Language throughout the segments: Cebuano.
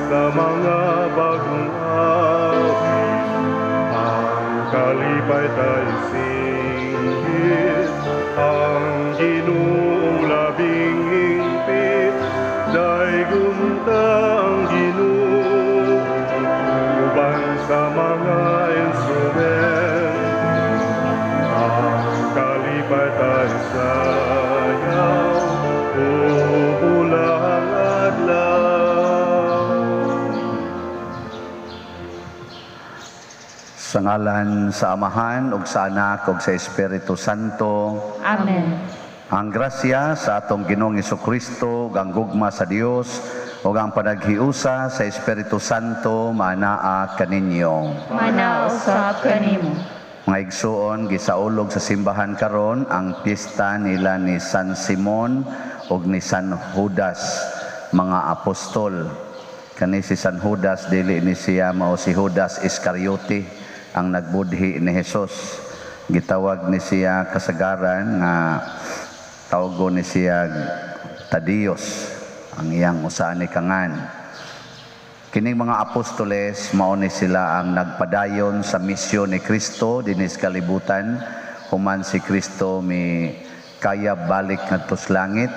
Sa mga bagong awit, ang kalipay ta'y singgit, ang Ginoong labing hingpit, daygon ta ang Ginoo, uban sa mga instrumento, ang kalipay ta'y sayaw, bulang adlaw. Sa ngalan sa Amahan ug sa Anak ug sa Espiritu Santo. Amen. Ang grasya sa atong Ginoong Kristo, ug ang gugma sa Dios ug ang panaghiusa sa Espiritu Santo manaa kaninyo. Manausap kanimo. Mga igsuon, gisaulog sa simbahan karon ang piyesta nila ni San Simon ug ni San Judas, mga apostol. Kani si San Judas, dili ni siya mao si Judas Iscariote ang nagbudhi ni Jesus. Gitawag ni siya kasagaran nga tawgo ni siya Tadios, ang iyang usa ni kangan. Kining mga apostoles, mao ni sila ang nagpadayon sa misyon ni Kristo dinis kalibutan human si Kristo mi kaya balik ngadto sa langit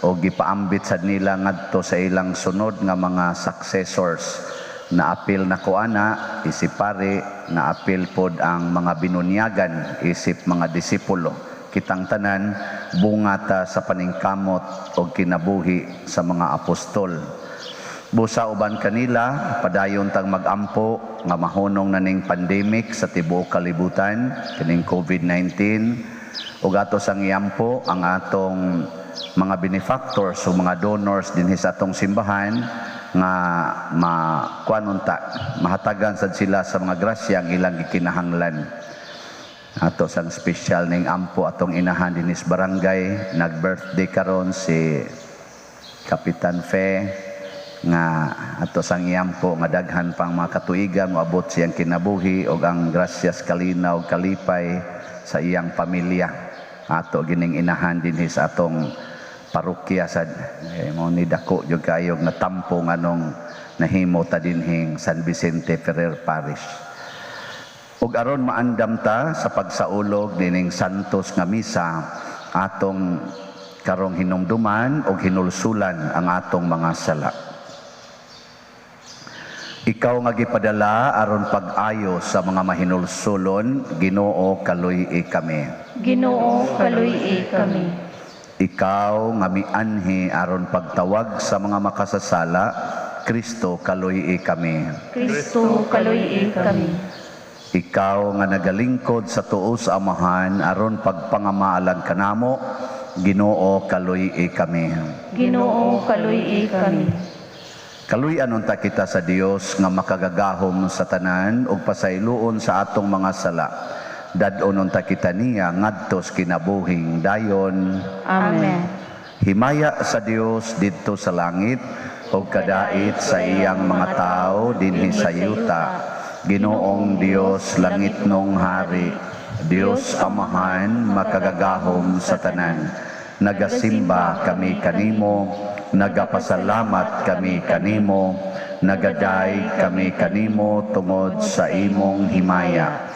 o gipaambit sad nila ngadto sa ilang sunod nga mga successors. Naapil na ko ana isip pare, naapil pod ang mga binunyagan isip mga disipulo. Kitang tanan bunga ta sa paningkamot og kinabuhi sa mga apostol. Busa uban kanila, padayon tang magampo nga mahunong na ning pandemic sa tibuok kalibutan, kining COVID-19, ug ato sang iampo ang atong mga benefactors o mga donors dinhi sa atong simbahan nga makuan unta, mahatagan sad sila sa mga grasya ang ilang gikinahanglan. Ato sang special ning ampo atong inahan dinhi sa barangay, nag-birthday karon si Kapitan Fe, nga ato sang iampo nga daghan pang mga katuigan moabot siyang kinabuhi og ang grasyas, kalinaw, kalipay sa iyang pamilya. Ato gining inahan dinhi sa atong parokya sad. Mo ni dako jud kayo natampo nganong nahimo ta dinhing San Vicente Ferrer Parish. Ug aron maandam ta sa pagsaulog nining santos nga misa, atong karong hinumduman og hinulsulan ang atong mga sala. Ikaw nga gipadala aron pag-ayo sa mga mahinulsulon, Ginoo, kaluy-i kami. Ginoo, kaluy-i kami. Ikaw nga mianhi aron pagtawag sa mga makasasala, Kristo, kaluy-i kami. Kristo, kaluy-i kami. Ikaw nga nagalingkod sa tuo sa Amahan aron pagpangamaalan kanamo, Ginoo, kaluy-i kami. Ginoo, kaluy-i kami. Kaluy-an unta kita sa Dios nga makagagahom sa tanan ug pasayloon sa atong mga sala. Dad-on unta kita niya ngadto sa kinabuhing dayon. Amen. Himaya sa Dios didto sa langit ug kadait sa iyang mga tawo dinhi sa yuta. Ginoong Dios, langitnong hari, Dios Amahan makagagahom sa tanan. Nagasimba kami kanimo, nagapasalamat kami kanimo, nagaday kami kanimo tungod sa imong himaya.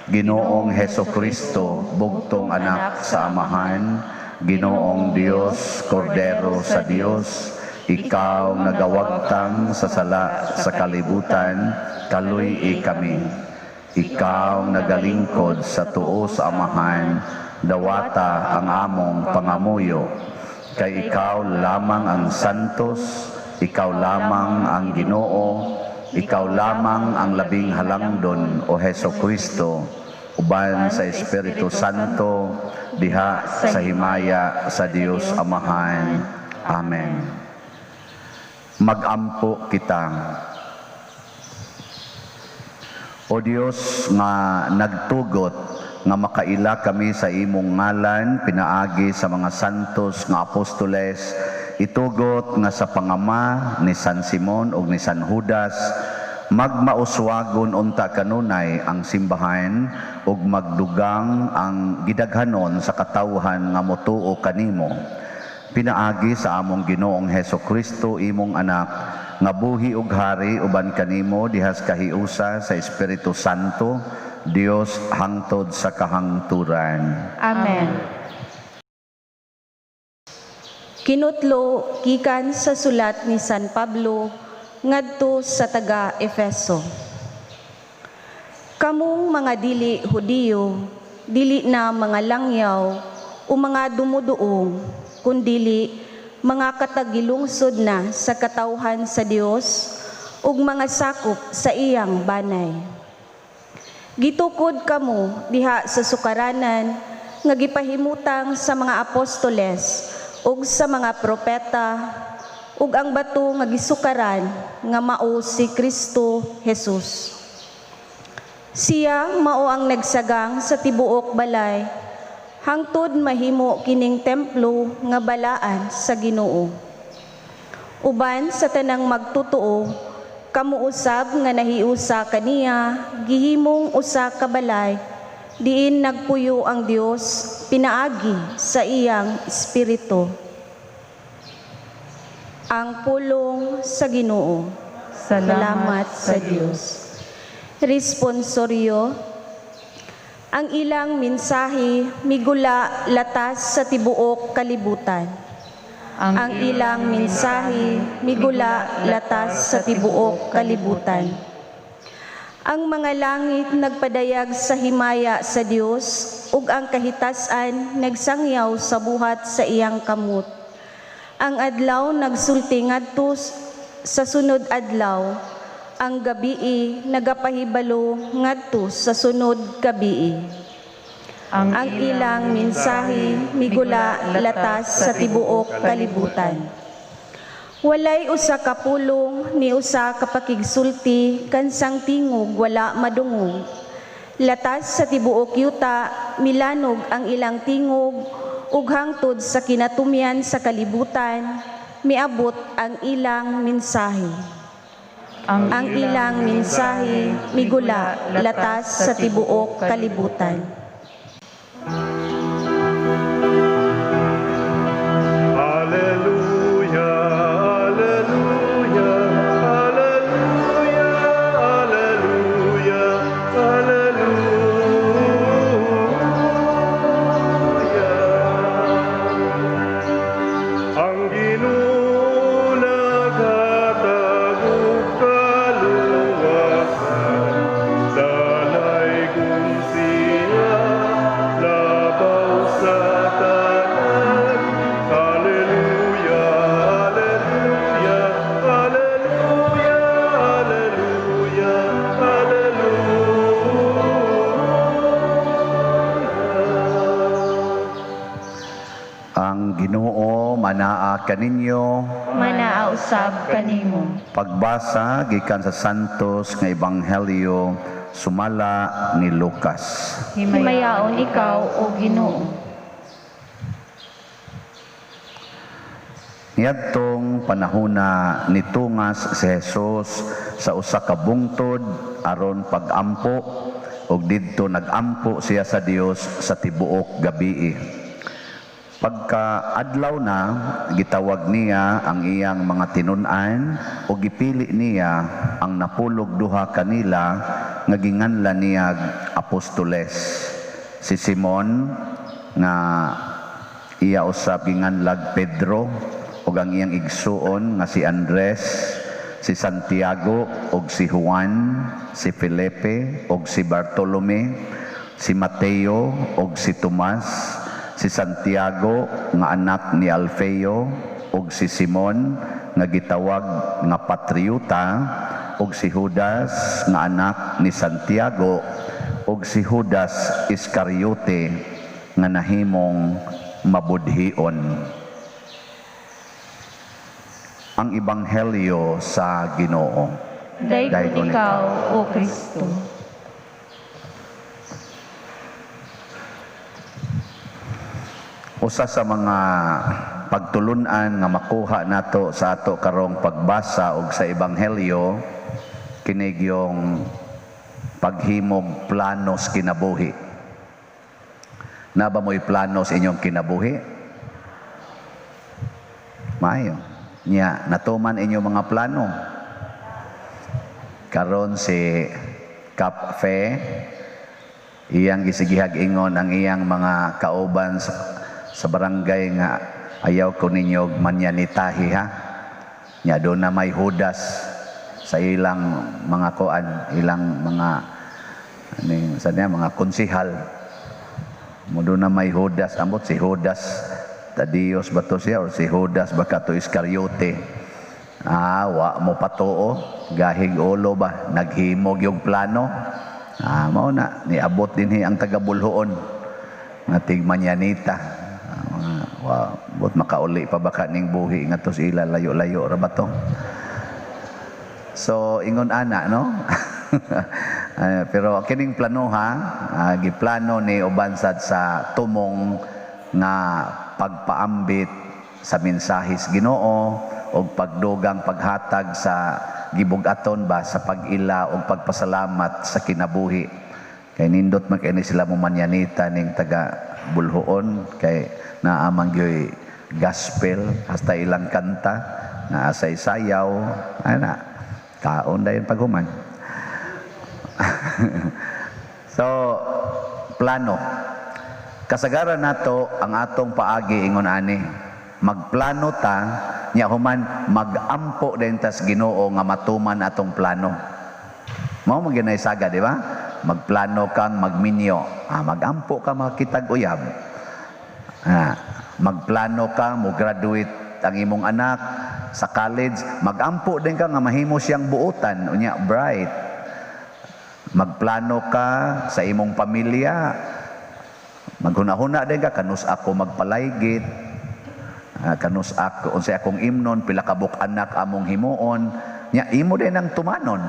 Ginoong Heso Kristo, bugtong anak sa Amahan, Ginoong Dios, Kordero sa Dios, ikaw nagawagtang sa sala sa kalibutan, kaluy-i kami. Ikaw nagalingkod sa tuo sa Amahan, dawata ang among pangamuyo. Kay ikaw lamang ang santos, ikaw lamang ang Ginoo, ikaw lamang ang labing halangdon, o Heso Kristo, uban sa Espiritu Santo, diha sa himaya sa Dios Amahan. Amen. Magampo kita. O Dios nga nagtugot nga makaila kami sa imong ngalan pinaagi sa mga santos nga apostoles, itugot nga sa pangama ni San Simon ug ni San Judas magmauswagon unta kanunay ang simbahan ug magdugang ang gidaghanon sa katawhan nga motuo kanimo. Pinaagi sa among Ginoong Heso Kristo, imong anak, nga buhi ug hari uban kanimo dihas kahiusa sa Espiritu Santo, Dios hangtod sa kahangturan. Amen. Kinutlo gikan sa sulat ni San Pablo ngadto sa taga Efeso. Kamong mga dili Hudiyo, dili na mga langyaw o mga dumuduong, kundili mga katagilungsod na sa katawhan sa Dios ug mga sakop sa iyang banay. Gitukod kamo diha sa sukaranan nga gipahimutang sa mga apostoles ug sa mga propeta ug ang bato nga gisukaran nga mao si Kristo Jesus. Siya mao ang nagsagang sa tibuok balay hangtod mahimo kining templo nga balaan sa Ginoo. Uban sa tanang magtotoo, kamo usab nga nahiusa kaniya, gihimong usa ka balay, diin nagpuyo ang Dios pinaagi sa iyang espiritu. Ang pulong sa Ginoo. Salamat sa Dios. Responsorio. Ang ilang mensahe migula latas sa tibuok kalibutan. Ang ilang mensahe migula latas sa tibuok kalibutan. Ang mga langit nagpadayag sa himaya sa Dios ug ang kahitasan nagsangyaw sa buhat sa iyang kamot. Ang adlaw nagsulti ngadto sa sunod adlaw, ang gabii nagapahibalo ngadto sa sunod gabii. Ang ilang mensahe migula latas sa tibuok kalibutan. Walay usa ka pulong ni usa ka pakigsulti kansang tingog wala madungog. Latas sa tibuok yuta milanog ang ilang tingog ug hangtod sa kinatumyan sa kalibutan miabot ang ilang mensahe. Ang ilang mensahe migula latas sa tibuok kalibutan. Alleluia, alleluia, alleluia, alleluia, alleluia. Ang Ginoo naghatag og kaluwasan, dalaygon siya labaw sa tanan. Alleluia, alleluia, alleluia, alleluia, alleluia. Ang Ginoo manaa kaninyo. Manaa usab kanimo. Pagbasa gikan sa Santos nga Ebanghelyo sumala ni Lucas. Himayaon ikaw, o Ginoo. Niadtong panahona nitungas si Jesus sa usa ka bungtod aron pagampo ug didto nagampo siya sa Dios sa tibuok gabii. Pagka adlaw na, gitawag niya ang iyang mga tinun-an ug gipili niya ang 12 kanila nga ginganlan niya apostoles. Si Simon nga iya usab ginganlag Pedro ug ang iyang igsuon nga si Andres, si Santiago ug si Juan, si Felipe ug si Bartolome, si Mateo ug si Tomas, si Santiago nga anak ni Alfeo ug si Simon nga gitawag nga Patriota ug si Judas nga anak ni Santiago ug si Judas Iscariote nga nahimong mabudhion. Ang Ebanghelyo sa Ginoo. Daygon ikaw, O Kristo. Usa sa mga pagtulunan nga makuha nato sa ato karong pagbasa og sa Ebanghelyo kinig yung paghimog planos kinabuhi. Naba mo'y plano sa inyong kinabuhi? Maayo. Nya, natuman inyo mga plano. Karon si Cap Fe, iyang gisigihag ingon ang iyang mga kauban sa barangay nga ayaw ko ninyo manyanitahi ha. Nya doon na may Judas sa ilang mga kuan, ilang mga ano sa niya, mga konsihal. Mo doon na may Judas, ambot si Judas Tadios ba to siya or si Judas ba to Iscariote? Ah, wa mo patuo, gahig ulo ba, naghimog yung plano. Ah, mao na niabot dinhi ang taga Bulhoon nga tigmanyanita. Ah, wa bot makauli pa baka ning buhi nga to sila, layo-layo ra ba to. So ingon ana, no? Pero kining plano ha, giplano ni uban sad sa tumong nga pagpaambit sa mensahis Ginoo og pagdugang paghatag sa gibug-aton ba sa pag-ila og pagpasalamat sa kinabuhi. Kay nindot man kay ni sila mo manyanita ning taga Bulhoon kay naa man gyoy gospel hasta ilang kanta naa say sayaw ana kaon dayon paghuman. So plano. Kasagaran nato ang atong paagi ingon ani, magplano ta nya human magampo din tas Ginoo nga matuman atong plano. Mao man ginay saga, di ba? Magplano kang magminyo, magampo ka makitag uyab. Magplano ka mo graduate ang imong anak sa college, magampo din ka nga mahimo siyang buotan unya bright. Magplano ka sa imong pamilya, maghuna-huna din ka kanus ako magpalaygit, kanus ako unsay akong imnon, pila ka buok anak among himuon, nya imo din ang tumanon.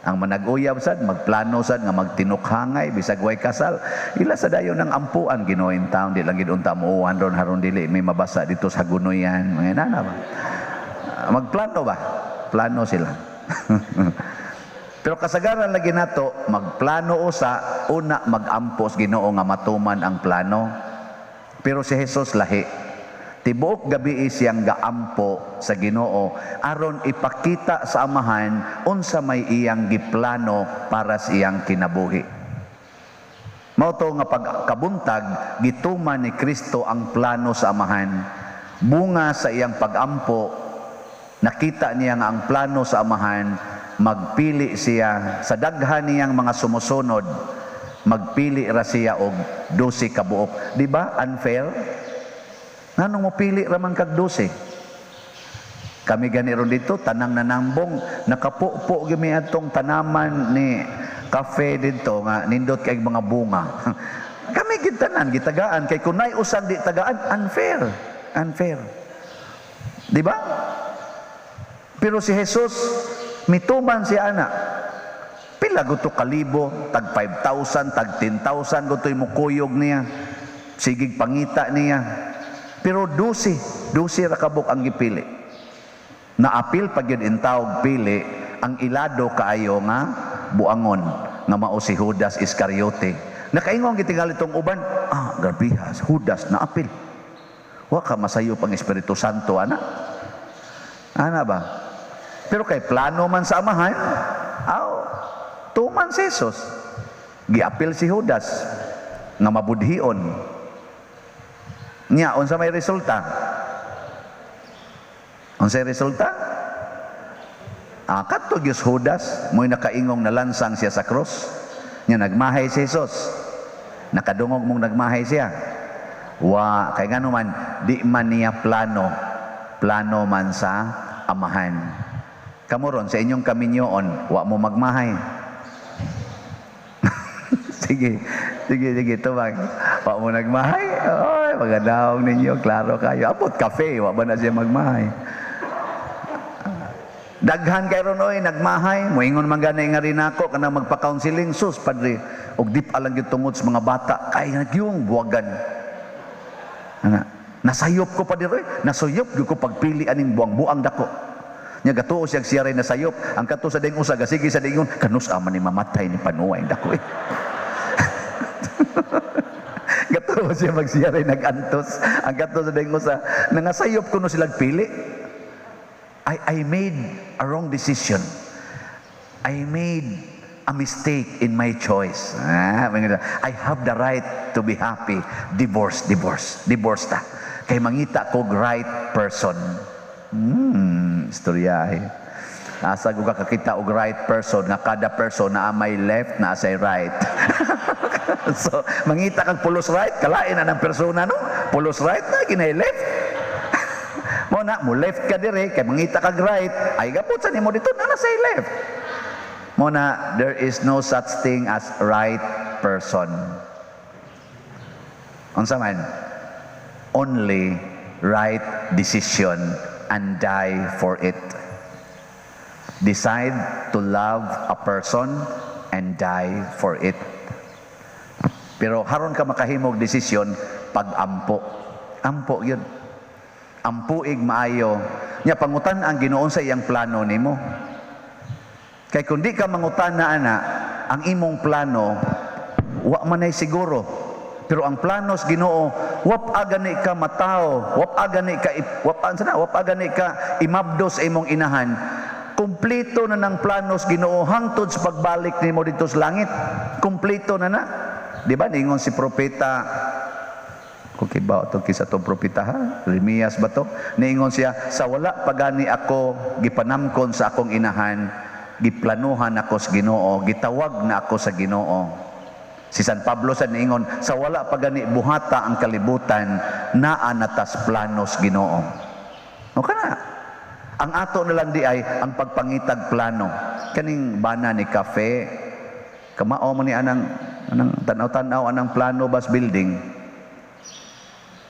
Ang manag-uyab sad magplano sad nga magtinukhangay bisag way kasal, ila sa dayon ang ampuan Ginoo in town, di lang gid unta muuwan ron haron dili may mabasa dito sa gunoyan, mga nana ba. Magplano ba? Plano sila. Pero kasagaran lagi nato magplano usa, una magampos Ginoo nga matuman ang plano. Pero si Jesus lahi. Tibuok gabi siyang gaampo sa Ginoo aron ipakita sa Amahan unsa may iyang giplano para sa iyang kinabuhi. Mao to nga pagkabuntag gituman ni Kristo ang plano sa Amahan. Bunga sa iyang pagampo, nakita niya nga ang plano sa Amahan, magpili siya sa daghan niyang mga sumusunod, magpili ra siya og 12 ka buok. Di ba unfair? Nganong mopili ra man kag 12? Kami gani ron dito, tanang nanambong, nakapupo gyud atong tanaman ni kafe dito nga nindot kay mga bunga. Kami gid tanan gitagaan kay kun nay usang di tagaan, unfair, unfair. Di ba? Pero si Jesus mituman si ana. Pila guto kalibo, tag 5,000, tag 10,000 guto'y mukuyog niya. Sigig pangita niya. Pero 12 ra kabuk ang gipili. Naapil pag yun intawag pili, ang ilado kaayo nga buangon nga mao si Judas Iscariote. Nakaingon gitingali tong uban, grabiha, Judas naapil. Wa ka masayop ang Espiritu Santo ana. Ana ba? Pero kay plano man sa Amahan, aw, tuman si Jesus. Giapil si Judas nga mabudhion. Nya, unsa may resulta? Unsay resulta? Kadto gyud Judas, mo'y nakaingong nalansang siya sa krus. Nya nagmahay si Jesus. Nakadungog mong nagmahay siya. Wa, kay ngano man, di man niya plano. Plano man sa Amahan. Kamo ron sa inyong kaminyoon, wa mo magmahay. Sige, sige, sige, tubag. Wa mo nagmahay. Oy, magandahong ninyo, klaro kayo. Abot kafe, wa ba na siya magmahay? Daghan kay ron oy nagmahay, moingon man gani nga rin ako kanang magpa-counseling sus padre og dip alang gyud tungod sa mga bata kay nagyung buwagan. Ana, nasayop ko padre oy, nasuyop gyud ko pagpili aning buang-buang dako. Nya gatuo siya siya ray nasayop, ang kato sa ding usa gasige sa dingon kanus ama ni mamatay ni panuay dako eh. Gato Tuwa siya magsiya rin nag-antos. Ang kato sa dayon sa nangasayop kuno sila pili. I made a wrong decision. I made a mistake in my choice. Ah, I have the right to be happy. Divorce, divorce, divorce ta. Kay mangita kog right person. Istorya eh. Asa ko kakakita og right person nga kada person na may left na say right. So mangita kag pulos right, kalain na ng persona, no? Pulos right na ginay left. Mo na mo left ka dire kay mangita kag right, ay gapot sa nimo dito na say left. Mo na there is no such thing as right person. Unsa man? Only right decision and die for it. Decide to love a person and die for it. Pero haron ka makahimog desisyon pag-ampo. Ampo yun. Ampuig maayo. Nya pangutan ang Ginoo sa iyang plano nimo. Kay kung di ka mangutan na ana, ang imong plano wa man ay siguro. Pero ang plano sa Ginoo, wa pa gani ka matao, wa pa gani ka imabdo sa imong inahan. Kumpleto na ng plano sa Ginoo hangtod sa pagbalik nimo didto sa langit. Kumpleto na na. Di ba ningon si propeta, kung kibaw to kisa tong propeta ha? Jeremias ba to? Niingon siya, sa wala pa gani ako gipanamkon sa akong inahan, giplanuhan ako sa Ginoo, gitawag na ako sa Ginoo. Si San Pablo sa niingon, sa wala pa gani buhata ang kalibutan, naa na tas planos Ginoo. O kana. Ang ato na lang di ay ang pagpangitag plano. Kaning bana ni cafe, kamao man ni anang anang tanaw-tanaw anang plano bas building.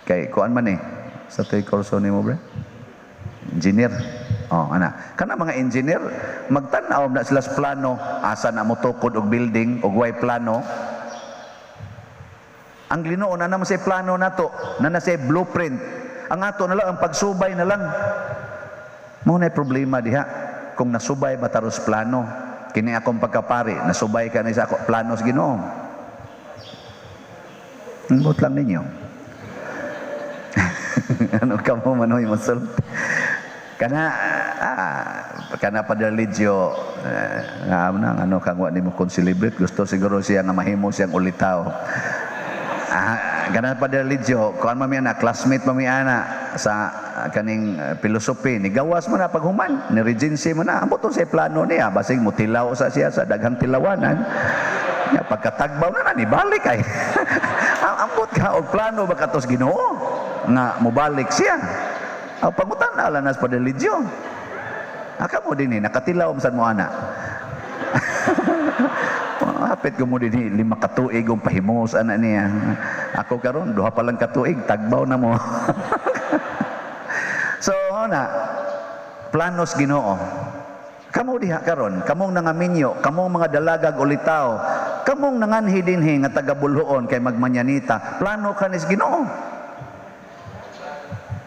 Kay kuan man eh sa toy kurso nimo, bre? Engineer. Oh, ana. Kana mga engineer magtan-aw na sila sa plano asa na mo tukod og building og way plano. Ang Ginoo na naman sa plano nato, na na sa blueprint. Ang ato na lang ang pagsubay na lang. Mao na problema diha kung nasubay ba taros plano. Kini akong pagkapari, nasubay ka na sa ako plano sa Ginoo. Ambot lang ninyo. Ano ka mo manoy masulti? Kana Padre Ligio, nga na ano kang wa nimo kon-celebrate, gusto siguro siya nga mahimo siyang ulitaw. Kana Padre Ligio, kuan man mi ana, classmate man mi ana sa kaning philosophy, ni gawas man na paghuman, ni regency man na, ambot sa plano niya, basig mutilaw sa siya sa daghang tilawanan. Ya, pagkatagbaw na na, nibalik ay. Ambot ka og plano ba katos Ginoo nga mobalik siya. Ang pangutan na nas Padre Ligio. Aka mo din eh, nakatilaw man mo ana. Hapit ko mo din eh, 5 ka tuig ang pahimos ana niya. Ako karon 2 pa lang katuig, tagbaw na mo. So na planos Ginoo. Kamo diha karon, kamong nangaminyo, kamong mga dalagag ulitaw, kamong nanganhi dinhi nga taga Boljoon kay magmanyanita, plano kanis Ginoo.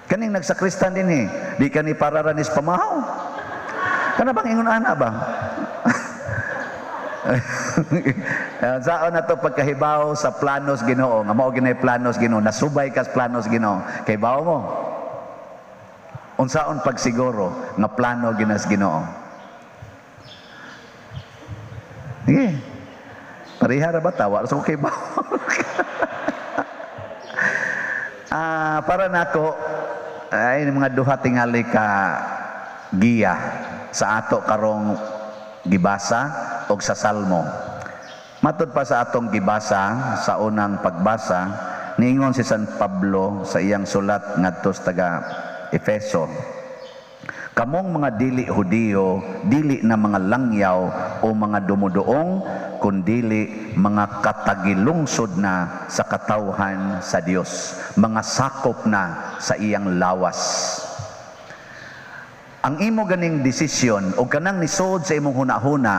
Kaning nagsakristan dinhi, di kani para ra nis pamahaw. Kana bang ingon ana ba? Saan na to pagkahibaw sa planos Ginoo, nga mao ginay planos Ginoo, nasubay kas planos Ginoo. Kay bawo mo. Unsaon pagsiguro nga plano ginas Ginoo? Sige. Pareha ra ba tawa sa kay bawo? Para nako ay mga duha tingali ka giya sa ato karong gibasa og sa Salmo. Matud pa sa atong gibasa sa unang pagbasa, niingon si San Pablo sa iyang sulat ngadto sa taga Efeso. Kamong mga dili Hudiyo, dili na mga langyaw o mga dumuduong, kundili mga katagilungsod na sa katawhan sa Dios, mga sakop na sa iyang lawas. Ang imo ganing desisyon o kanang nisod sa imong hunahuna,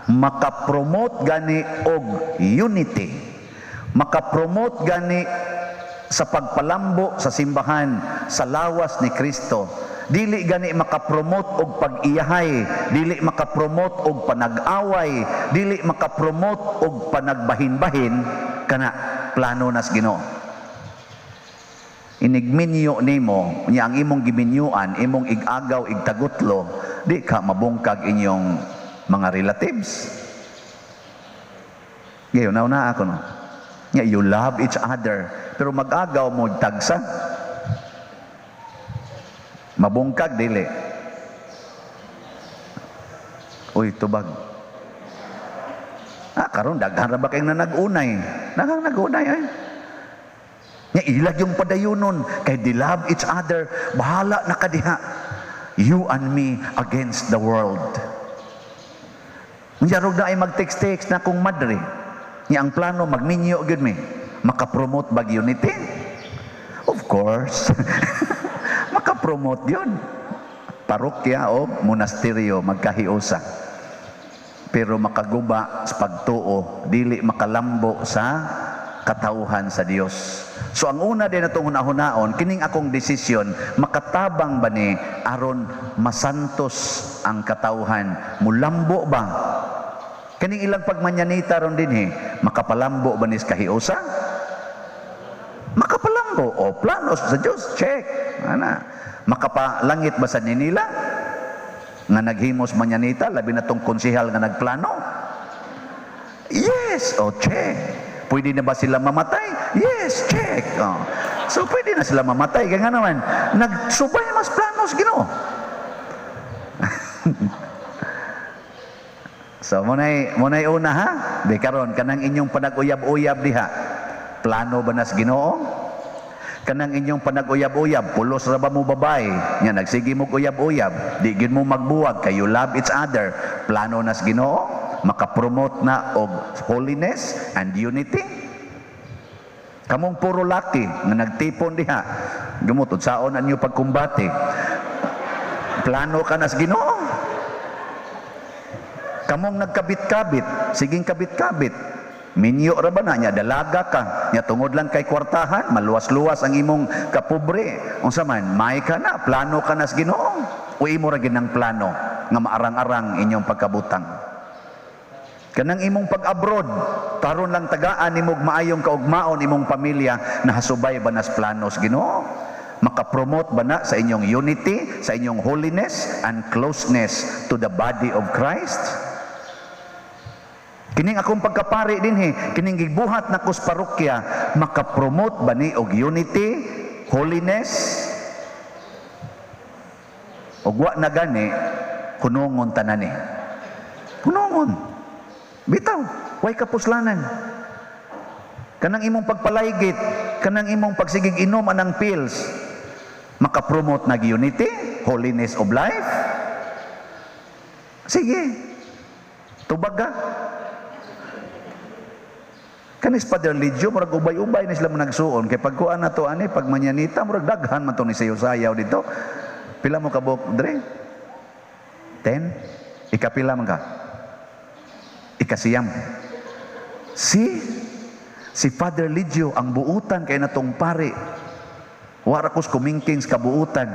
makapromote gani og unity, makapromote gani sa pagpalambo sa simbahan sa lawas ni Kristo. Dili gani makapromote og pag-iyahay, dili makapromote og panag-away, dili makapromote og panagbahin-bahin, kana plano nas Ginoo. Inigminyo nimo, nya ang imong giminyuan, imong igagaw, igtagutlo, di ka mabungkag inyong mga relatives. Ngayon, nauna ako, no? Nya, you love each other, pero mag-agaw mo tagsa. Mabungkag, dili. Uy, tubag. Ah, karon daghan ra ba kayong nanag-unay? Daghang nag-unay ay. Nya ilag yung padayunon kay they love each other. Bahala na kadiha. You and me against the world. Unya na ay mag-text-text na kung madre. Nya ang plano magminyo gyud mi. Maka-promote bag unity? Of course. Maka-promote yun. Parokya o monasteryo magkahiusa. Pero makaguba sa pagtuo, dili makalambo sa katawhan sa Dios. So ang una din natong hunahunaon, kining akong desisyon, makatabang ba ni aron masantos ang katawhan? Mulambo ba? Kining ilang pagmanyanita ron dinhi, makapalambo ba ni sa kahiusa? Makapalambo. O planos sa Dios, check. Ana. Makapalangit ba sa nila? Nga naghimos manyanita, labi na tong konsehal nga nagplano? Yes, o check. Pwede na ba sila mamatay? Yes, check. Oh. So pwede na sila mamatay. Kaya nga naman, nagsubay mas planos Ginoo. So munay una ha. Di karon kanang inyong panag-uyab-uyab diha. Plano ba nas Ginoo? Kanang inyong panag-uyab-uyab, pulos ra ba mo babay? Nya nagsige mo uyab-uyab, di gid mo magbuwag kay you love each other. Plano nas Ginoo? Makapromote na og holiness and unity? Kamong puro laki nga nagtipon diha, gumutod saon ang inyo pagkumbate. Plano ka nas Ginoo? Kamong nagkabit-kabit, siging kabit-kabit. Minyo ra ba na nya dalaga ka, nya tungod lang kay kwartahan, maluwas-luwas ang imong kapobre. Unsa man, may ka na, plano ka nas Ginoo. O imo ra ginang plano nga maarang-arang inyong pagkabutang. Kanang imong pag-abroad, taron lang tagaan nimog maayong kaugmaon imong pamilya, nahasubay ba nas planos Ginoo? Makapromote ba na sa inyong unity, sa inyong holiness and closeness to the body of Christ? Kining akong pagkapari dinhi, kining gibuhat nako sa parokya, makapromote ba ni og unity, holiness? Og wa na gani, kunungon tanan ni. Kunungon. Bitaw, way kapuslanan. Kanang imong pagpalaygit, kanang imong pagsigig inom anang pills, makapromote nag unity, holiness of life? Sige. Tubag ka. Kanis Father Lidio, murag ubay-ubay ni sila mo nagsuon. Kay pagkuan na to, ani, pag manyanita, murag daghan man to ni sayo-sayaw dito. Pila mo kabuk, Dre? 10? Ikapila man ka? Ikasiyam. Si Father Lidio, ang buutan kay natong pare. Wara kos kumingkings kabuutan.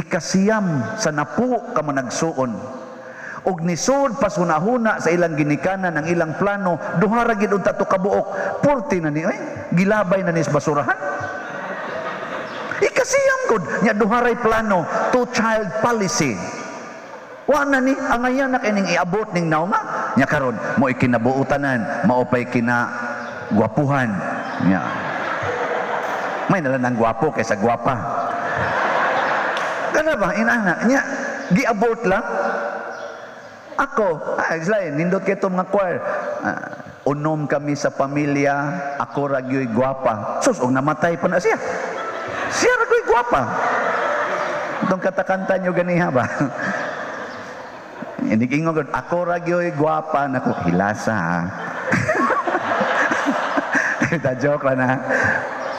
Ikasiyam sa napo ka managsuon. Og nisod pasunahuna sa ilang ginikanan ang ilang plano, duha ra gid unta to kabuok. Purti na ni oy, gilabay na ni sa basurahan. Ikasiyam gud nya duha ray plano, two child policy. Wa na ni angayan na kining iabot ning nauma. Nya karon mo ikinabuotanan, mao pay kinagwapuhan. Nya. May nalan ang gwapo kaysa gwapa. Kana ba inana nya giabot lang. Ako, ay, sila, nindot kay itong mga choir. Unom kami sa pamilya, ako ra gyoy gwapa. Sus, og namatay pa na siya. Siya ra gyoy gwapa. Itong katakanta nyo ganiha ba? Inigingon ko, ako ra gyoy gwapa. Naku, hilasa ha. Ta joke lang na.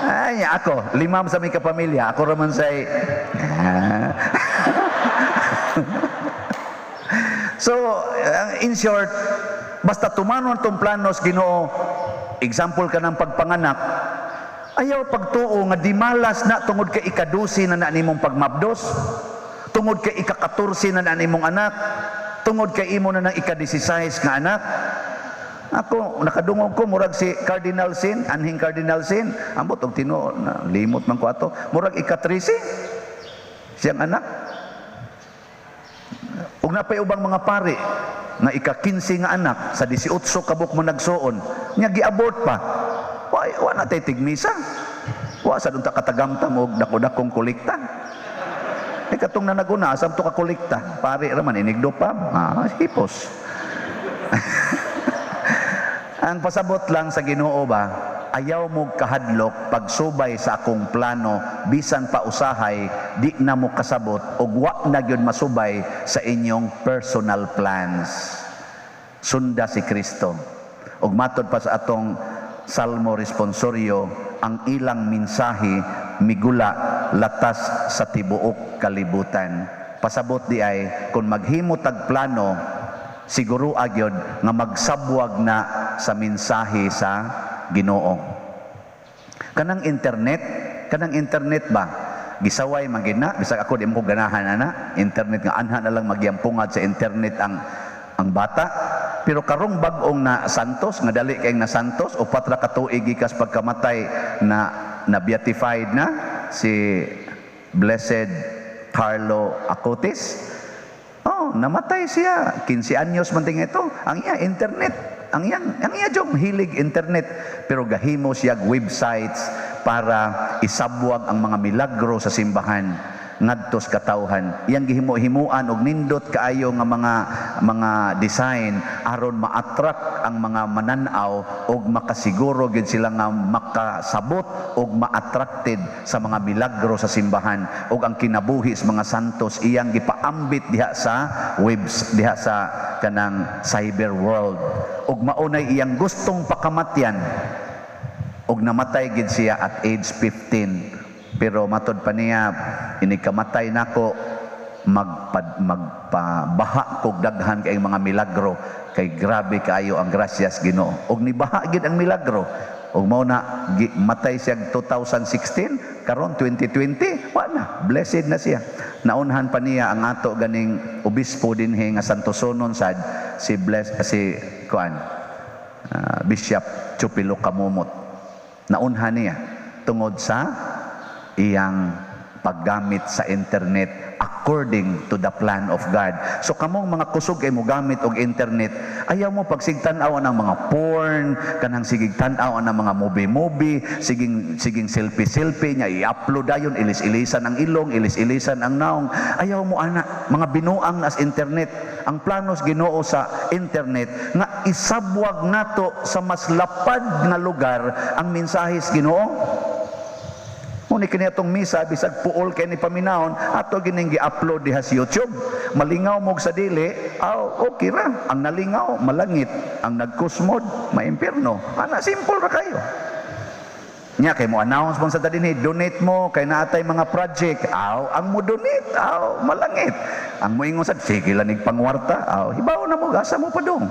Ay, ako, limam sa may kapamilya, ako raman say, So, in short, basta tumanon tong planos Ginoo, example ka ng pagpanganak, ayaw pagtuo nga di malas na tungod kay ikadusi na na nimong pagmabdos, tungod kay ikakatorsi na na nimong anak, tungod kay imo na ng ikadisisayis nga anak. Ako nakadungog ko murag si Cardinal Sin, anhing Cardinal Sin, ambot og tinuod na limot man ko ato, murag ika-13 siyang anak. Ug napay ubang mga pari nga ika-15 nga anak sa 18 kabuk mo nagsuon, nya gi-abort pa. Wa wa na tay tigmisa. Wa sa dunta katagamtam og dako-dakong kolekta. Eh katong na naguna, asam to ka kolekta? Pari ra man inigdo pa. Ah, hipos. Ang pasabot lang sa Ginoo ba, ayaw mo kahadlok pagsubay sa akong plano, bisan pa usahay di na mo kasabot ug wa na gyud masubay sa inyong personal plans. Sunda si Kristo. Ug matod pa sa atong Salmo responsorio, ang ilang mensahe migula latas sa tibuok kalibutan. Pasabot di ay kung maghimo tag plano, siguro agyod nga magsabwag na sa mensahe sa Ginoo. Kanang internet ba? Gisaway man gina, bisag ako di mo ko ganahan ana, internet nga anha na lang magyampungan sa internet ang bata. Pero karong bag-ong na Santos, nga dali kay na Santos, 4 ra ka tuig gikas pagkamatay na na beatified na si Blessed Carlo Acutis. Oh, namatay siya. 15 anyos man ting ito. Ang iya internet. Ang iya jong hilig internet. Pero gahimo siya websites para isabwag ang mga milagro sa simbahan ngadto sa katawhan. Iyang gihimo-himuan og nindot kaayo nga mga design aron ma-attract ang mga manan-aw og makasiguro gyud sila nga makasabot og ma-attracted sa mga milagro sa simbahan og ang kinabuhi sa mga santos iyang gipaambit diha sa webs, diha sa kanang cyber world, og maunay iyang gustong pakamatyan, og namatay gid siya at age 15. Pero matod pa niya, inig kamatay nako, magpabaha kog daghan kay mga milagro kay grabe kaayo ang grasyas Ginoo. Og nibaha gid ang milagro, og mao na matay siya 2016, karon 2020 wa na, blessed na siya. Naunhan pa niya ang ato ganing obispo dinhi nga Santosonon sad, si bless si kuan, Bishop Chupilo Camomot. Naunhan niya tungod sa iyang paggamit sa internet according to the plan of God. So kamong mga kusog ay mo gamit og internet, ayaw mo pagsigtan-aw ang mga porn, kanang sigig tan-aw ang mga movie-movie, siging siging selfie-selfie nya i-upload dayon, ilis-ilisan ang ilong, ilis-ilisan ang naong. Ayaw mo ana, mga binuang as internet. Ang planos Ginoo sa internet nga isabwag nato sa mas lapad nga lugar ang mensahe sa Ginoo. Muni kini atong misa, bisag puol kay ni paminahon, ato gining gi-upload diha sa YouTube. Malingaw mo sa dili, aw okay ra. Ang nalingaw malangit, ang nagkusmod maimpierno. Ana, simple ra kayo. Nya kay mo announce mo sa dinhi, donate mo kay naatay mga project. Aw, ang mo donate, aw malangit. Ang moingon sa sige lang nig pangwarta, aw hibaw na mo gasa mo padung.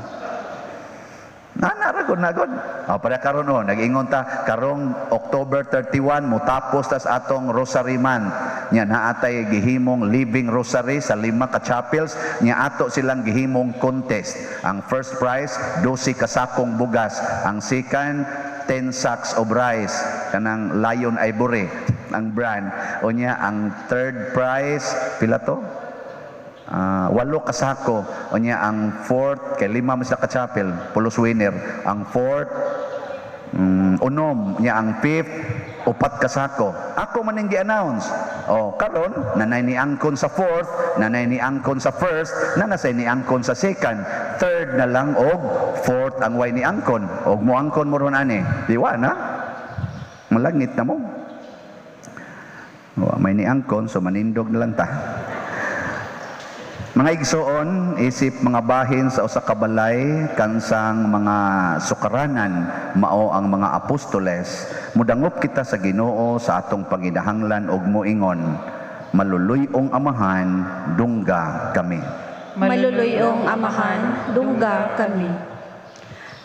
Nana ra gud na gud. Oh, para karon, oh, nag-ingon ta karong October 31 mo tapos tas atong Rosary Month. Nya naatay gihimong living rosary sa lima ka chapels, nya ato silang gihimong contest. Ang first prize 12 ka sakong bugas, ang second 10 sacks of rice kanang Lion Ivory ang brand. Unya ang third prize pila to? 8 ka sako. Unya ang fourth, kay lima man sila ka chapel, pulos winner. Ang fourth, 6. Nya ang fifth, 4 ka sako. Ako man ning gi-announce. Oh, karon nanay ni angkon sa fourth, nanay ni angkon sa first, nanasay ni angkon sa second. Third na lang og fourth ang way ni angkon. Og mo angkon mo ron ani. Di wa na. Malangit na mo. Wa may ni angkon, so manindog na lang ta. Mga igsoon, isip mga bahin sa usa ka balay kansang mga sukaranan mao ang mga apostoles, mudangop kita sa Ginoo sa atong panginahanglan og moingon, Maluluy-ong Amahan, dungga kami. Maluluyong Amahan, dungga kami.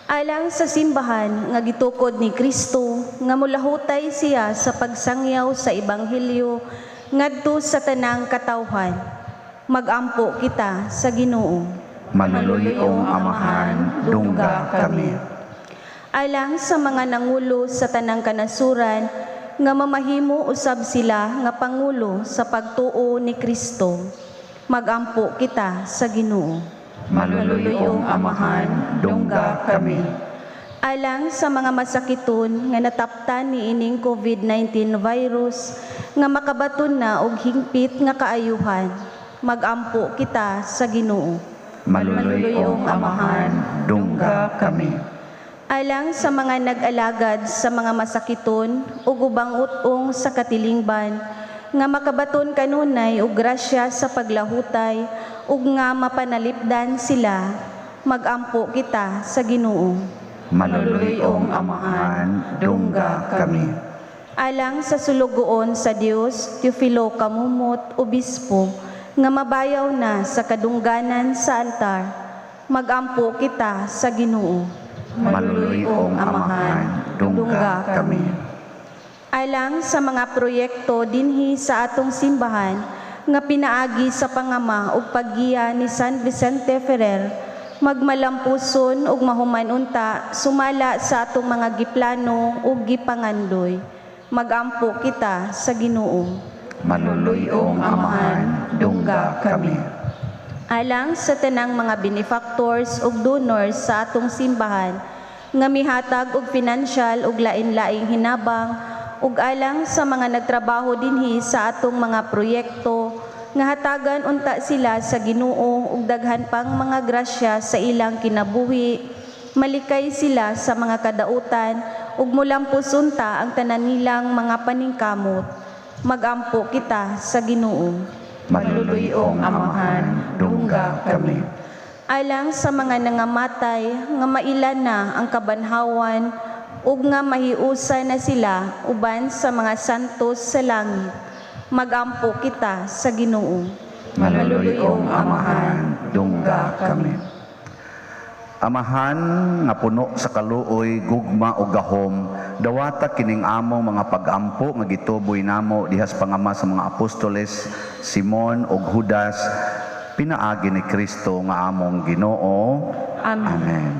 Alang sa simbahan nga gitukod ni Kristo nga mulahutay siya sa pagsangyaw sa ebanghelyo ngadto sa tanang katawhan. Magampo kita sa Ginoo. Maluluy-ong Amahan, dungga kami. Alang sa mga nangulo sa tanang kanasuran, nga mamahimo usab sila nga pangulo sa pagtuo ni Kristo. Magampo kita sa Ginoo. Maluluy-ong Amahan, dungga kami. Alang sa mga masakiton nga nataptan niining COVID-19 virus nga makabaton na og hingpit nga kaayuhan, magampo kita sa Ginoo. Maluluy-ong Amahan, dungga kami. Alang sa mga nag-alagad sa mga masakiton ug ubang ut-ong sa katilingban nga makabaton kanunay og grasya sa paglahutay ug nga mapanalipdan sila, magampo kita sa Ginoo. Maluluy-ong Amahan, dungga kami. Alang sa sulugoon sa Dios, Teofilo Camomot, Obispo, nga mabayaw na sa kadungganan sa altar, magampo kita sa Ginoo. Maluluy-ong Amahan, dungga kami. Alang sa mga proyekto dinhi sa atong simbahan nga pinaagi sa pangama ug paggiya ni San Vicente Ferrer, magmalampuson ug mahuman unta sumala sa atong mga giplano ug gipangandoy. Magampo kita sa Ginoo. Maluluy-ong Amahan, dungga kami. Alang sa tanang mga benefactors ug donors sa atong simbahan nga mihatag og financial ug lain-laing hinabang, ug alang sa mga nagtrabaho dinhi sa atong mga proyekto nga hatagan unta sila sa Ginoo ug daghan pang mga grasya sa ilang kinabuhi, malikay sila sa mga kadautan ug mulampos unta ang tanan nilang mga paningkamot. Magampo kita sa Ginoo. Maluluy-ong Amahan, dungga kami. Alang sa mga nangamatay nga mailan na ang kabanhawan ug nga mahiusa na sila uban sa mga santos sa langit, magampo kita sa Ginoo. Maluluy-ong Amahan, dungga kami. Amahan nga puno sa kaluoy, gugma o gahom, dawata kining among mga pagampo nga gituboy namo dihas pangama sa mga apostoles Simon ug Judas, pinaagi ni Kristo nga among Ginoo. Amen. Amen.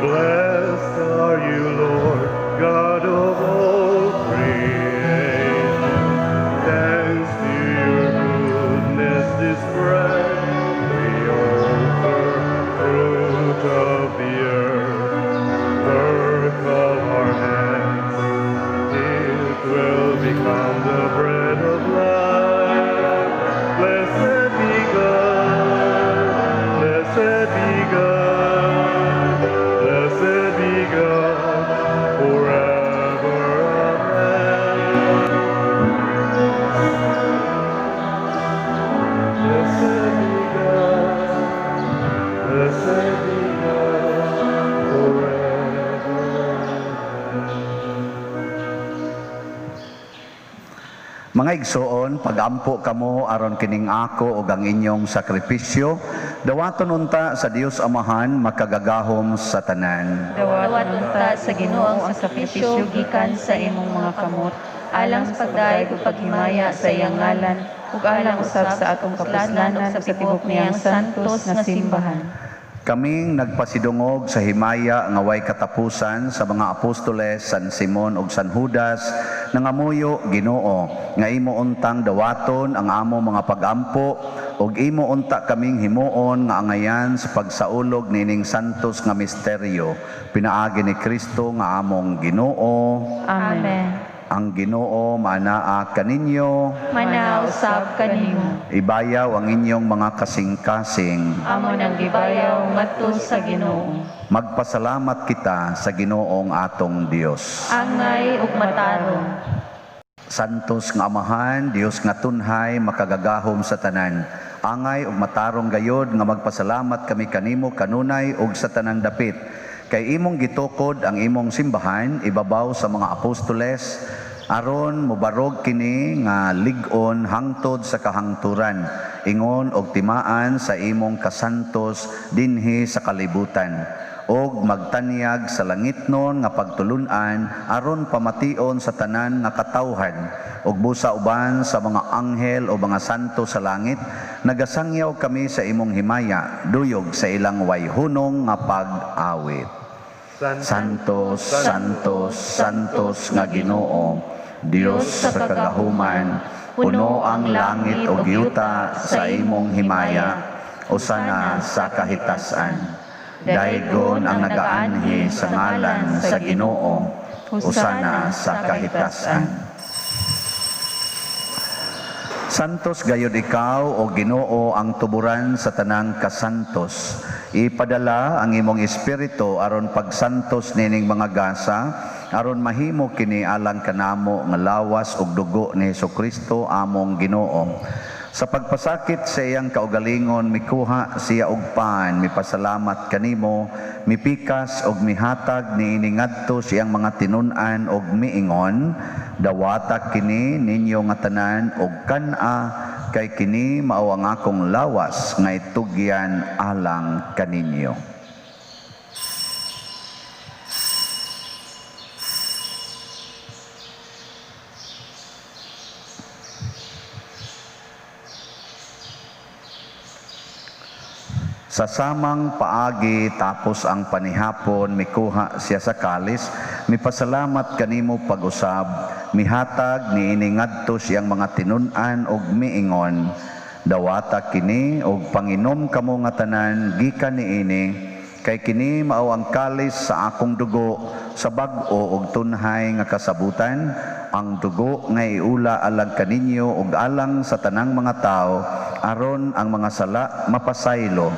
Blessed are you, Lord, God of all creation. Thanks to your goodness, this bread we offer, fruit of the earth, work of our hands. It will become the bread of life. Blessed be God, blessed be God, blessed be God forever. Amen. Blessed be God, blessed be God forever. Amen. Mga igsoon, pagampo kamo aron kining ako ug ang inyong sakripisyo, dawaton unta sa Dios Amahan makagagahom sa tanan. Dawat unta sa Ginoo ang sakripisyo gikan sa imong mga kamot, alang sa pagdayeg ug paghimaya sa iyang ngalan, ug alang usab sa atong kapuslanan ug sa tibuok niyang santos nga simbahan. Kaming nagpasidungog sa himaya nga way katapusan sa mga apostoles San Simon ug San Judas, nangamuyo Ginoo nga imo untang dawaton ang amo mga pagampo ug imo unta kaming himuon nga angayan sa pagsaulog nining santos nga misteryo, pinaagi ni Kristo nga among Ginoo. Amen. Ang Ginoo manaa kaninyo, Manausab kanimo. Ibayaw ang inyong mga kasing-kasing. Amo nang gibayaw ngadto sa Ginoo. Magpasalamat kita sa Ginoong atong Dios. Angay ug matarong. Santos nga Amahan, Dios nga tunhay, makagagahom sa tanan. Angay ug matarong gayod nga magpasalamat kami kanimo kanunay ug sa tanang dapit. Kay imong gitukod ang imong simbahan ibabaw sa mga apostoles, aron mobarog kini nga lig-on hangtod sa kahangturan, ingon og timaan sa imong kasantos dinhi sa kalibutan. Og magtanyag sa langitnon nga pagtulun-an aron pamation sa tanan nga katawhan ug busa uban sa mga anghel o mga santo sa langit nagasangyaw kami sa imong himaya duyog sa ilang wayhunong nga pag-awit. Santos, Santos, Santos nga Ginoo, Dios sa kagahuman, puno ang langit ug yuta sa imong himaya, usana sa kahitasan. Daygon ang nagaanhi sa ngalan sa Ginoo, usana sa kahitasan. Santos gayud ikaw o Ginoo ang tuburan sa tanang kasantos. Ipadala ang imong espiritu aron pagsantos nining mga gasa, aron mahimo kini alang kanamo nga lawas ug dugo ni Hesukristo among Ginoo. Sa pagpasakit sa iyang kaugalingon, mikuha siya og pan, mipasalamat kanimo, mipikas og mihatag niini ngadto sa iyang mga tinun-an og miingon, dawata kini ninyo nga tanan og kan-a, kay kini mao ang akong lawas nga itugyan alang kaninyo. Sa samang paagi tapos ang panihapon, mikuha siya sa kalis, mipasalamat kanimo pag-usab, mihatag niini ngadto siyang mga tinun-an og miingon, dawata kini og panginom kamo nga tanan gikan niini, kay kini mao ang kalis sa akong dugo sa bag-o og tunhay nga kasabutan, ang dugo nga iula alang kaninyo ug alang sa tanang mga tawo aron ang mga sala mapasaylo.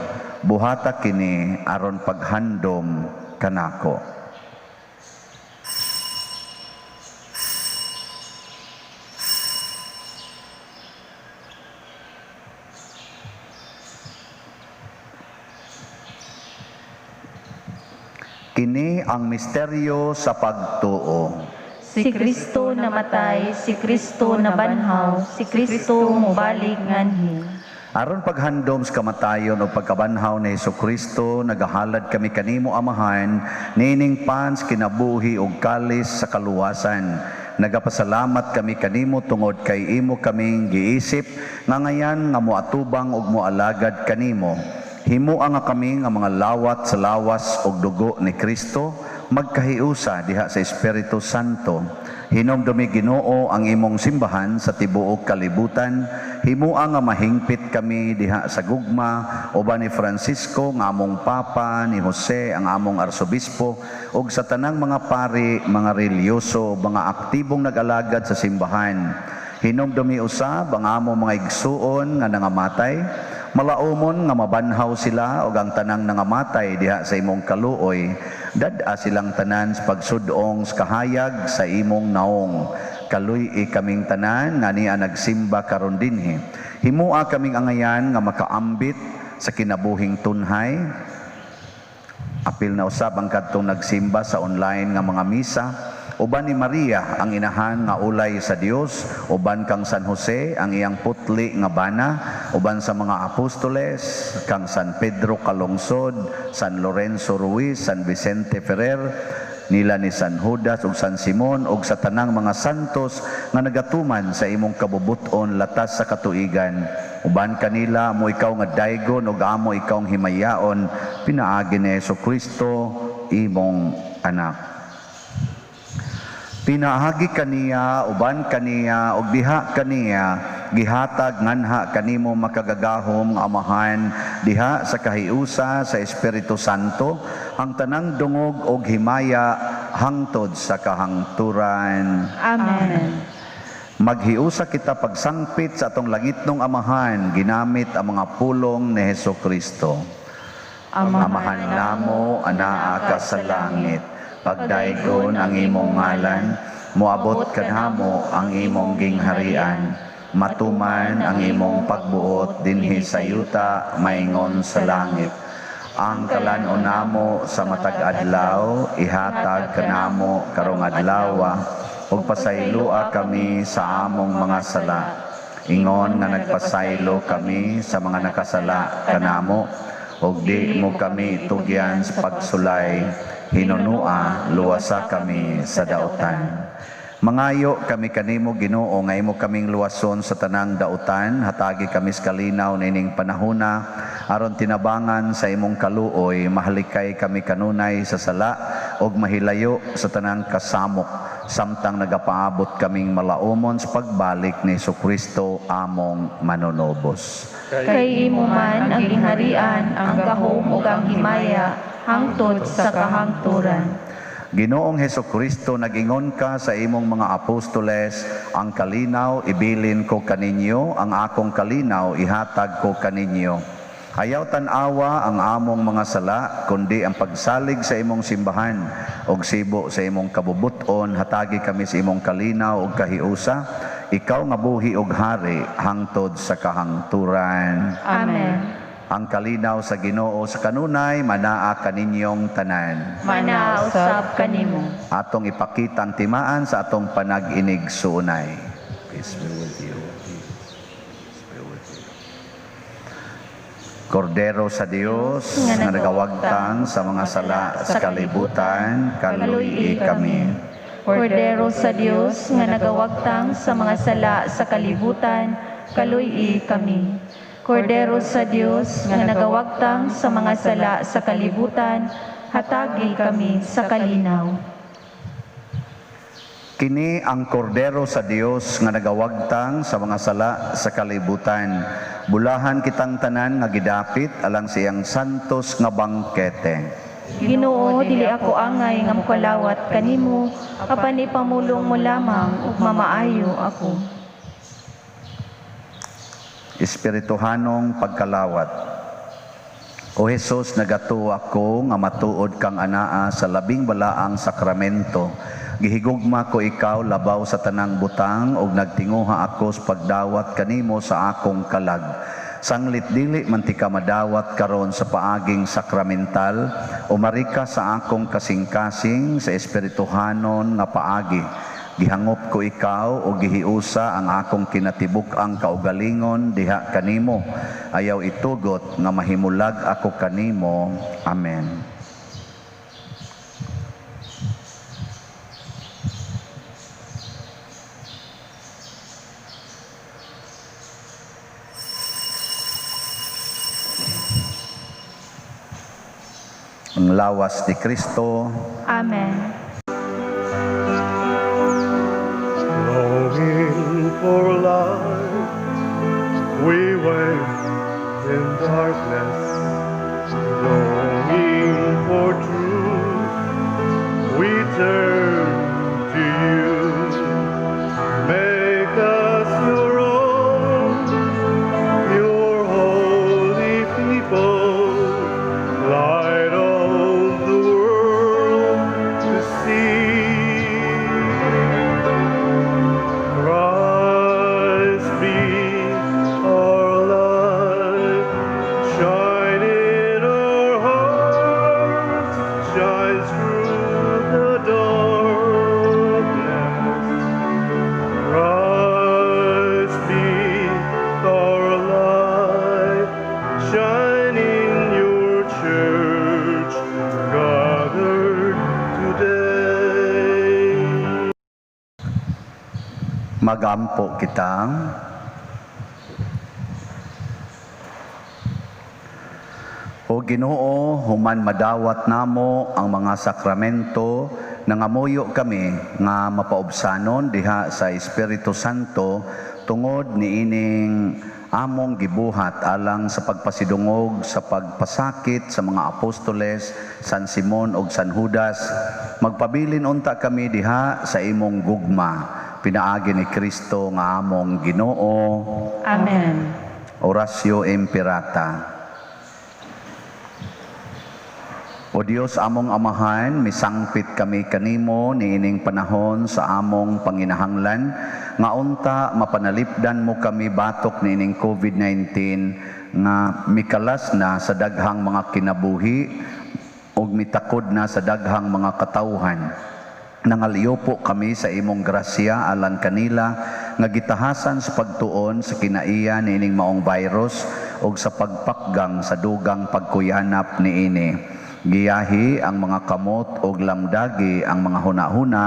Buhata kini aron paghandom kanako. Kini ang misteryo sa pagtuo. Si Kristo namatay, si Kristo nabanhaw, si Kristo mobalik nganhi. Aron paghandom sa kamatayon o pagkabanhaw ni Hesukristo, nagahalad kami kanimo Amahan, nining pans kinabuhi ug kalis sa kaluwasan. Nagapasalamat kami kanimo tungod kay imo kaming giisip nga ngayan nga moatubang ug moalagad kanimo. Himoa nga kami nga mga lawat sa lawas ug dugo ni Kristo, magkahiusa diha sa Espiritu Santo. Hinomdumi Ginoo ang imong simbahan sa tibuok kalibutan. Himoa nga mahingpit kami diha sa gugma uban ni Francisco nga among Papa, ni Jose ang among Arsobispo, ug sa tanang mga pari, mga relihiyoso, mga aktibong nag-alagad sa simbahan. Hinomdumi usab ang among mga igsuon nga nangamatay, malaumon nga mabanhaw sila og ang tanang nangamatay diha sa imong kaluoy. Dad-a silang tanan sa pagsudong sa kahayag sa imong naong. Kaluy-i kaming tanan nga niya nagsimba karon dinhi. Himoa kaming angayan nga makaambit sa kinabuhing tunhay. Apil na usab ang kadtong nagsimba sa online nga mga misa. Uban ni Maria ang inahan nga ulay sa Dios, uban kang San Jose ang iyang putli nga bana, uban sa mga apostoles kang San Pedro Calungsod, San Lorenzo Ruiz, San Vicente Ferrer, nila ni San Judas ug San Simon ug sa tanang mga santos nga nagatuman sa imong kabubut-on latas sa katuigan. Uban kanila mo ikaw nga daygon ug amo ikaw ang himayaon pinaagi ni Hesukristo imong anak. Pinaagi kaniya, uban kaniya, ug diha kaniya, gihatag nganha kanimo makagagahom nga Amahan, diha sa kahiusa sa Espiritu Santo, ang tanang dungog og himaya hangtod sa kahangturan. Amen. Maghiusa kita pagsangpit sa atong langitnong Amahan, ginamit ang mga pulong ni Hesukristo. Amahan namo, anaa ka sa langit, pagdaygon ang imong ngalan, moabot kanamo ang imong gingharian, matuman ang imong pagbuot dinhi sa yuta maingon sa langit. Ang kalan-on namo sa matag adlaw, ihatag kanamo karong adlawa, ug pasayloa kami sa among mga sala, ingon nga nagpasaylo kami sa mga nakasala kanamo. Ug di mo kami tugyan sa pagsulay, hinunua luwasa kami sa dautan. Mangayo kami kanimo, Ginoo, nga imo kaming luwason sa tanang dautan, hatagi kami sa kalinaw nining panahona aron tinabangan sa imong kaluoy mahalikay kami kanunay sa sala ug mahilayo sa tanang kasamok samtang nagapaabot kaming malaumon sa pagbalik ni Kristo among manunubos. Kay imo man ang gingharian, ang gahom ug ang himaya hangtod sa kahangturan. Ginoong Hesukristo, nag-ingon ka sa imong mga apostoles, ang kalinaw ibilin ko kaninyo, ang akong kalinaw ihatag ko kaninyo. Ayaw tan-awa ang among mga sala, kundi ang pagsalig sa imong simbahan ug sibo sa imong kabubuton, hatagi kami sa imong kalinaw ug kahiusa. Ikaw nga buhi ug hari hangtod sa kahangturan. Amen. Ang kalinaw sa Ginoo sa kanunay manaa kaninyong tanan. Manaa usab kanimo. Atong ipakita ang timaan sa atong panag-inig suunay. Peace be with you. Peace be with you. Kordero sa Dios nga nagawagtang sa mga sala sa kalibutan, kaluy-i kami. Kordero sa Dios nga nagawagtang sa mga sala sa kalibutan, kaluy-i kami. Kordero sa Dios nga nagawagtang sa mga sala sa kalibutan, hatagi kami sa kalinaw. Kini ang kordero sa Dios nga nagawagtang sa mga sala sa kalibutan. Bulahan kitang tanan nga gidapit alang siyang santos nga bangkete. Ginoo, dili ako angay nga mokalawat kanimo, apan ipamulong mo lamang ug mamaayo ako. Espirituhanong pagkalawat. O Jesus, nagatuo ako nga matuod kang anaa sa labing balaang sakramento. Gihigugma ko ikaw labaw sa tanang butang ug nagtinguha ako sa pagdawat kanimo sa akong kalag. Sanglit dili man ti ka madawat karon sa paaging sakramental, umarika sa akong kasing-kasing sa espirituhanon nga paagi. Gihangop ko ikaw o gihiusa ang akong kinatibuk-ang kaugalingon diha kanimo. Ayaw itugot nga mahimulag ako kanimo. Amen. Ang lawas ni Kristo. Amen. Longing for light, we wait in darkness. Longing for truth, we turn to you. Make us your own, your holy people, light of the world to see. Christ be our light, shine in our hearts, shine through the darkness. Christ be our light, shine in your church, gathered today. Magampo kita. O Ginoo, human madawat namo ang mga sakramento, nangamuyo kami nga mapaubsanon diha sa Espiritu Santo tungod niining among gibuhat alang sa pagpasidungog sa pagpasakit sa mga apostoles San Simon ug San Judas. Magpabilin unta kami diha sa imong gugma, pinaagi ni Kristo nga among Ginoo. Amen. Oratio Imperata. O Dios among Amahan, misangpit kami kanimo niining panahon sa among panginahanglan nga unta mapanalipdan mo kami batok niining COVID-19 nga mikalas na sa daghang mga kinabuhi ug mitakod na sa daghang mga katawhan. Nangalyo kami sa imong grasya alang kanila nga gitahasan sa pagtuon sa kinaiya niining maong virus ug sa pagpakgang sa dugang pagkuyanap niini. Giyahi ang mga kamot ug lamdagi ang mga hunahuna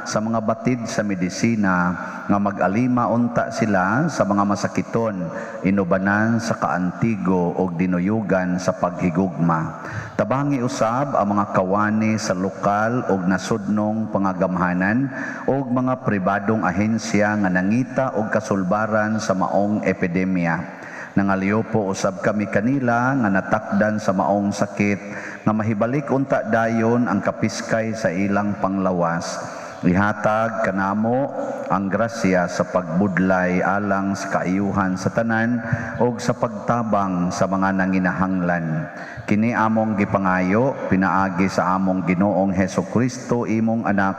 sa mga batid sa medisina nga mag-alima unta sila sa mga masakiton, inubanan sa kaantigo ug dinuyugan sa paghigugma. Tabangi usab ang mga kawani sa lokal ug nasudnong pangagamhanan ug mga pribadong ahensya nga nangita og kasulbaran sa maong epidemya. Nangalyo po usab kami kanila nga natakdan sa maong sakit nga mahibalik unta dayon ang kapiskay sa ilang panglawas. Ihatag kanamo ang grasya sa pagbudlay alang sa kaayuhan sa tanan ug sa pagtabang sa mga nanginahanglan. Kini among gipangayo pinaagi sa among Ginoong Hesukristo, imong anak,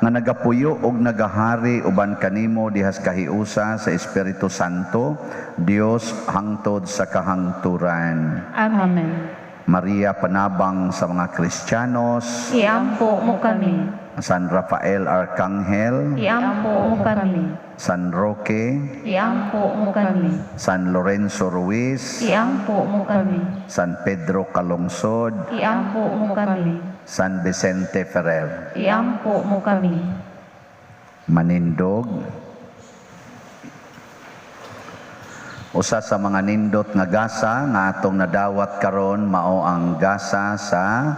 nga nagapuyo og nagahari uban kanimo dihas kahiusa sa Espiritu Santo, Dios hangtod sa kahangturan. Amen. Maria, panabang sa mga Kristiyanos, iampo mo kami. San Rafael Arcangel, iampo mo kami. San Roque, iampo mo kami. San Lorenzo Ruiz, iampo mo kami. San Pedro Calungsod, iampo mo kami. San Vicente Ferrer, iampo mo kami. Manindog. Usa sa mga nindot nga gasa nga atong nadawat karon mao ang gasa sa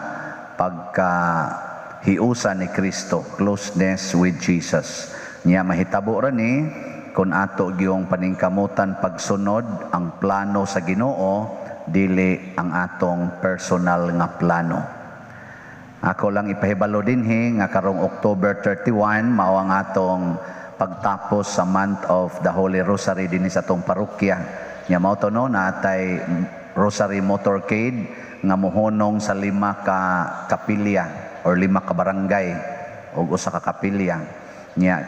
pagkahiusa ni Kristo, closeness with Jesus. Nya mahitabo ra ni kun ato giyong paningkamutan pagsunod ang plano sa Ginoo, dili ang atong personal nga plano. Ako lang ipahibalo dinhi nga karong October 31 mao ang atong pagtapos sa month of the Holy Rosary dinhi sa atong parokya. Nya mao to no, naatay Rosary Motorcade nga mohunong sa 5 ka kapilya or 5 ka barangay og usa ka kapilya. Nya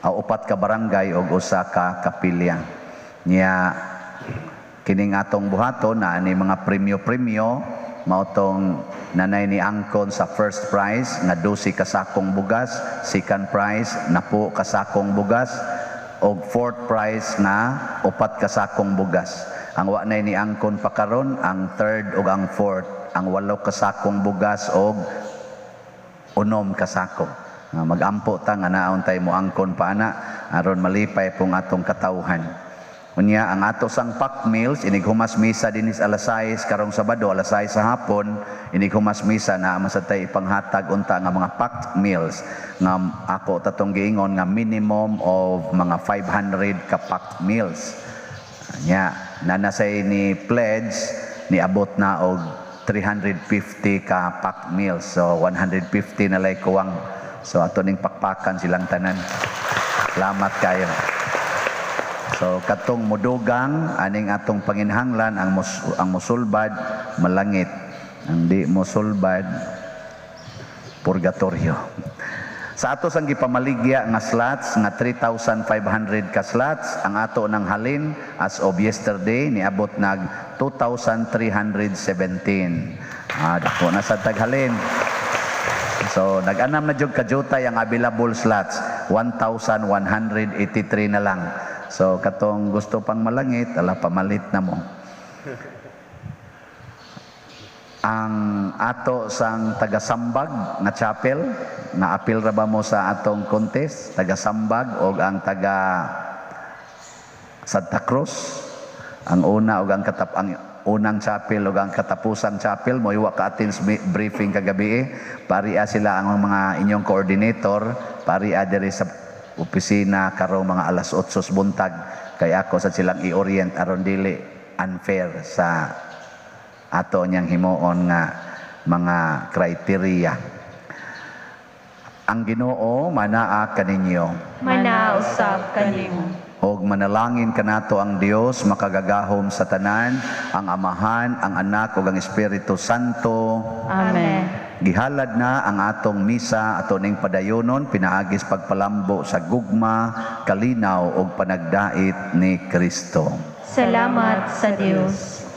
4 ka barangay og usa ka kapilya. Nya kining atong buhaton na ani mga premyo-premyo mao tong nanay ni angkon sa first prize nga 12 kasakong bugas, second prize 10 kasakong bugas, og fourth prize nga 4 kasakong bugas. Ang wa nay ni angkon pa karon ang third ug ang fourth, ang 8 kasakong bugas og 6 kasako. Magampo ta nga naon tay mo angkon pa ana aron malipay pong atong katawhan. Unya ang ato sang pack meals inighumas misa dinis alas 6 karong Sabado, alas 6 sa hapon inighumas misa na masad tay ipanghatag unta nga mga packed meals nga ako tatong giingon nga minimum of mga 500 ka packed meals. Nya nanasay ni pledge niabot na og 350 ka packed meals. So 150 na lay kuwang. So ato ning pakpakan silang tanan. Salamat kayo. So katong mudugang aning atong panginhanglan ang musulbad malangit, ang di musulbad purgatorio. Sa ato sang gipamaligya nga slots nga 3,500 ka slots ang ato nang halin as of yesterday niabot nag 2,317. Dako na sad taghalin. So nag-anam na jud kajutay ang available slots, 1,183 na lang. So katong gusto pang malangit, ala pamalit na mo. Ang ato sang tagasambag nga chapel, nga apil ra ba mo sa atong contest, tagasambag og ang taga Santa Cruz, ang una og ang ang unang chapel og ang katapusang chapel, mo iwa ka atin briefing kagabi, paria sila ang mga inyong coordinator, paria diri sa opisina karong mga alas 8 buntag, kay ako sa silang i-orient aron dili unfair sa ato niyang himuon nga mga criteria. Ang Ginoo manaa kaninyo, manaa usab kanimo. Og manalangin kanato ang Dios makagagahom sa tanan, ang Amahan, ang Anak ug ang Espiritu Santo. Amen. Gihalad na ang atong misa ato ning padayonon pinaagis pagpalambo sa gugma, kalinaw ug panagdait ni Kristo. Salamat sa Dios.